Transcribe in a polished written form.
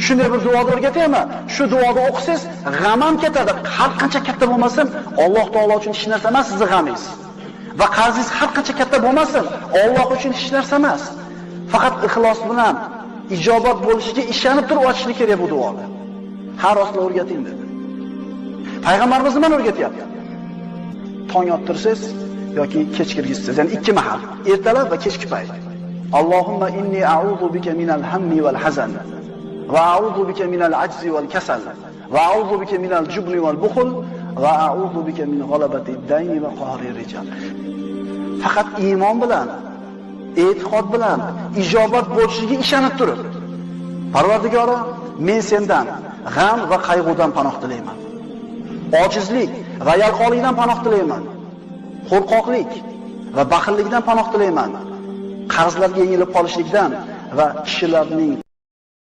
Shunday bir duoni o'rgataymi? Shu duoni o'qisangiz, g'am ham ketadi. Har qancha katta bo'lmasin, Alloh taolo uchun hech narsa emas sizni g'amingiz. Va qarzingiz har qancha katta bo'lmasin, Alloh uchun hech narsa emas. Faqat ixlos bilan ijobat bo'lishiga ishonib turib ochishlik kerak bu duoni. Har rostla o'rgating dedi. Payg'ambarimiz nimani o'rgatyapti? Tong ottirsangiz yoki kech kirgizsiz, ya'ni ikki mahal, ertalab va kechki payt. Allohumma inni a'udhu bika minal hammi wal hazan va a'udhu bika minal ajzi wal kasal va a'udhu bika minal jubni wal bukhl va a'udhu bika min g'alabati dayni va qahri rijal. Faqat iymon bilan, e'tiqod bilan ijobat bo'lishiga ishonib turib, Parvardigoro, men sendan g'am va qayg'udan panoh tilayman. Ojizlik va yalqonlikdan panoh tilayman. Qo'rqoqlik va baxillikdan panoh tilayman. Qarzlarga yengilib qolishlikdan va kishilarning